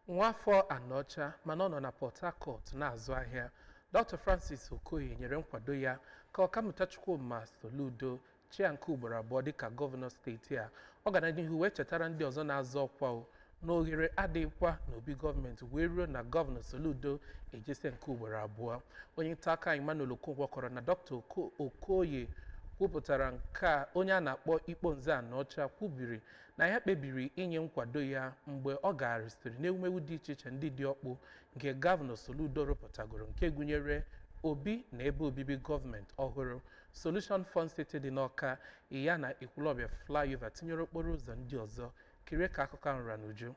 Nwafọ Anaọcha mana ọ nọ na Port Harcourt na-azụ ahịa, Dr. Francis Okoye nyere nkwado ya ka Ọkammụta Chukwuma Soludo chịa nke ugboro abụọ dịka gọvanọ steeti a. Ọ gara n'ihu wee chetara ndị ọzọ na-azọ ọkwa o na oghere adịghịkwa n'obi gọọmenti wee ruo na gọvanọ Soludo ejesie nke ugboro abụọ. Onye nta akụkọ anyị Emmanuel Okonkwo kọrọ na Dr. Okoye kwupụtara nke a onye a na-akpọ Ikponze Anaọcha kwubiri na ya kpebiri inye nkwado ya mgbe ọ gagharịsịrị n'ewumewu dị iche iche ndị dị ọkpụ nke gọvanọ Soludo rụpụtagoro, nke gụnyere obi na ebe obibi gọọmenti ọhụrụ, Solution Fun City dị n'Awka, ya na Ekwulọbịa Flyover, tinyere okporo ụzọ ndị ọzọ. Kirie ka akụkọ ahụ ra n'uju.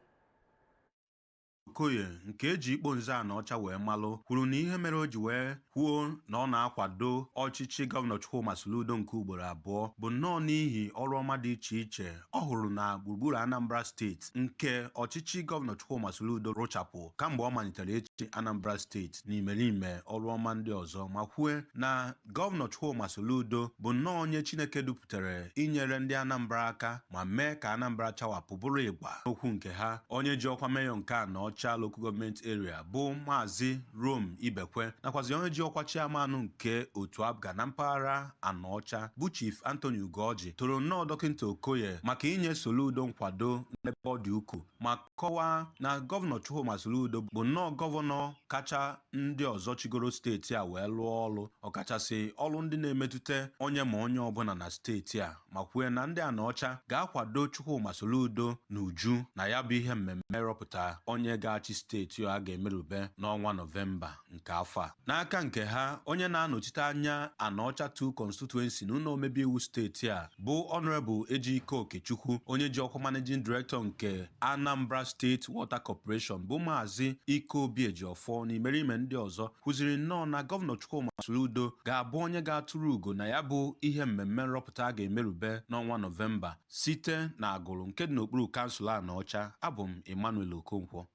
Okoye nke eji Ikponze Anaọcha wee malụ kwuru na ihe mere o ji wee kwuo na ọ na-akwado ọchịchị gọvanọ Chukwuma Soludo nke ugboro abụọ bụ nnọọ n'ihi ọrụ ọma dị iche iche ọ hụrụ na gburugburu Anambra steeti nke ọchịchị gọvanọ Chukwuma Soludo rụchapụ kamgbe ọ malitere ịchị Anambra steeti na imerime ọrụ ọma ndị ọzọ, ma kwue na gọvanọ Chukwuma Soludo bụ nnọọ onye Chineke dupụtara inyere ndị Anambra aka ma mee ka Anambra chawapụ bụrụ ịgba. N'okwu nke ha, onye ji ọkwa meyọ nke Anaọcha Local Government Area bụ Maazị Rome Ibekwe nakwazi onye ji ọkwa chairman nke otu APGA na mpaghara Anaọcha bụ Chief Anthony Ugoji toro nnọọ Dọkịta Okoye maka inye Soludo nkwado n'ebe ọ dị ukwuu, ma kọwaa na gọvanọ Chukwuma Soludo bụ nnọọ gọvanọ kacha ndị ọzọ chigoro steeti a wee lụọ ọrụ, ọkachasị ọrụ ndị na-emetụta onye ma onye ọbụla na steeti a, ma kwue na ndị Anaọcha ga-akwado Chukwuma Soludo n'uju na ya bụ ihe mmemme rọpụta onye ga-achị steeti a ga-emerube n'ọnwa Nọvemba nke afọ a. N'aka nke ha, onye na-anọchite anya Anaọcha 2 constituency n'ụlọ omebe iwu steeti a bụ Honorable Ejike Okechukwu, onye ji ọkwa Managing Director nke Anambra State Water Corporation bụ Maazị Ikeobi Ejiofor na imerime ndị ọzọ kwuziri nnọọ na gọvanọ Chukwuma Soludo ga-abụ onye ga-atụrụ ugo na ya bụ ihe mmemme nrọpụta a ga-emerube n'ọnwa Nọvemba. Site na Agụlụ nke dị n'okpuru kansụl Anaọcha, abụ m Emmanuel Okonkwo.